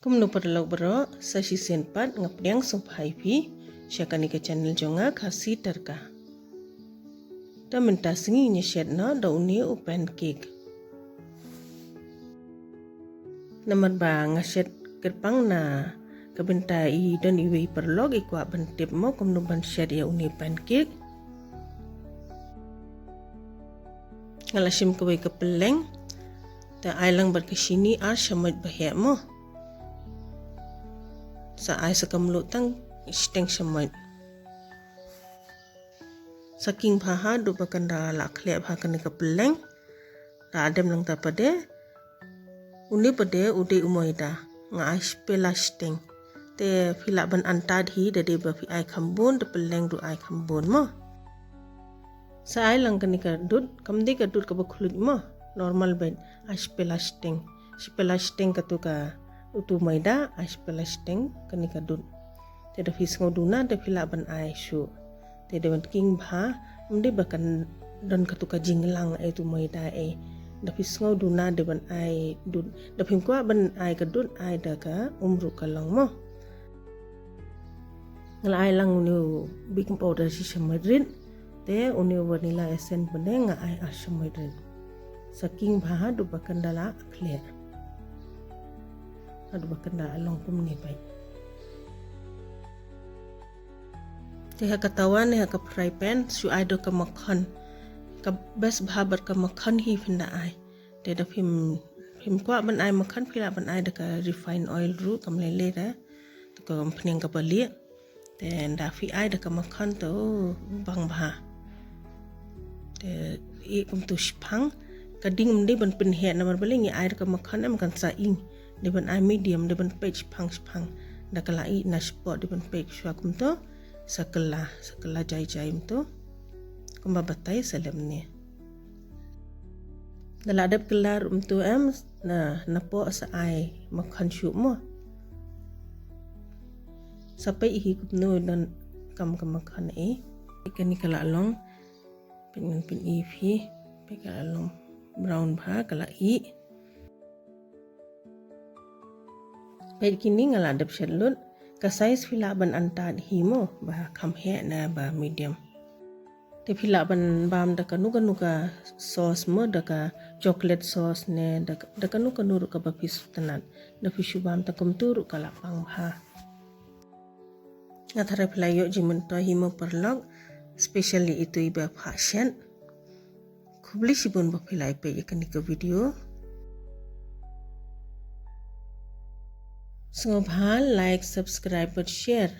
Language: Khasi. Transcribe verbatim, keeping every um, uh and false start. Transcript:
Kumno paralok baroh, sa shisien pat nga pdiang sngewbha ïa phi sha kane ka channel jong nga, Khasi Tadka. Te mynta sngi ngin ïa shet noh da une u pancake. Namar ba nga shet kyrpang na ka bynta i don iwei i paralok i kwah ban tip mo kumno ban shet ïa une u pancake. Nga la shim kawei ka pylleng, te ai lang bad ka shini ar shamoit ba heh mo. Sa ai sa ka mluh tang shiteng shamoit. Sa king bha haduh ba kan da la khleh bha kane ka pylleng. Da dem nangta pat de, une pat de u dei u maida, nga ai shipela shiteng. Te phi lah ban antad hi, da dei ba phi ai kham bun, da pylleng ruh ai kham bun mo. Sa ai lang kane ka dud, kam dei ka dud kaba khluit mo, normal beit, ai shipela shiteng. Shipela shiteng katu ka, utu maida, ai shipela shiteng kane ka dud. Te da phi sngew duna, da phi lah ban ai shuh. Te da ban king bha, ym dei ba kan don katu ka jinglang, eh, utu maida, eh. Da phi sngew duna, da ban ai dud. Da phim kwah ban ai ka dud, ai da ka um ruh ka long mo. Nga la ai lang une u baking powder shi shamoit rit. Te une u vanilla essence pat de nga ai ar shamoit rit. Sa king bha haduh ba kan da la khleh. Haduh ba kan da long kumne pat. Te ha ka tawa ne ha ka fry pan, shu ai da ka makkhan. Ka best bha bad ka makkhan hi phin da ai. Te da phim, phim kwah ban ai makkhan, phi lah ban ai da ka refined oil ruh, kam lei lei re. Te ka phniang kaba lieh. Te da phi ai da ka makkhan te, oh, bang bha. Te ïeh kumtu shipang. Ka ding ym dei ban pynheh namar balei ngi ai da ka makkhan em kan sa ing. Dei ban ai medium, dei ban peit shipang shipang. Da ka la ïeh na spot dei ban peit shuwa kumtu. Sa kylla, sa kylla jai jai kumtu. Kumba batai sa lem ne. Da la dep kylla ruh kumtu em, na, napoh sa ai makkhan shuh mo. Sa peit hi kumno don kam ka makkhan eh. Kane ka la long, peit ngan pyni phi, peit ka la long brown bha, ka la ih. Peit kine nga la dep shet lut, ka size phi lah ban antad hi mo, ba kham heh ne ba medium. Te phi lah ban bam da kano kano ka sauce mo, da ka chocolate sauce ne, da, da kano kano ruh kaba phi sngewtynnat. Da phi shu bam ta kumtu ruh ka la pang bha. Nga tharai phi la ïoh jingmyntoi hi mo paralok, specially itu iba phah shet. Khublei shibun ba phi la ïa peit ïa kane ka video. Sngewbha like, subscribe bad share.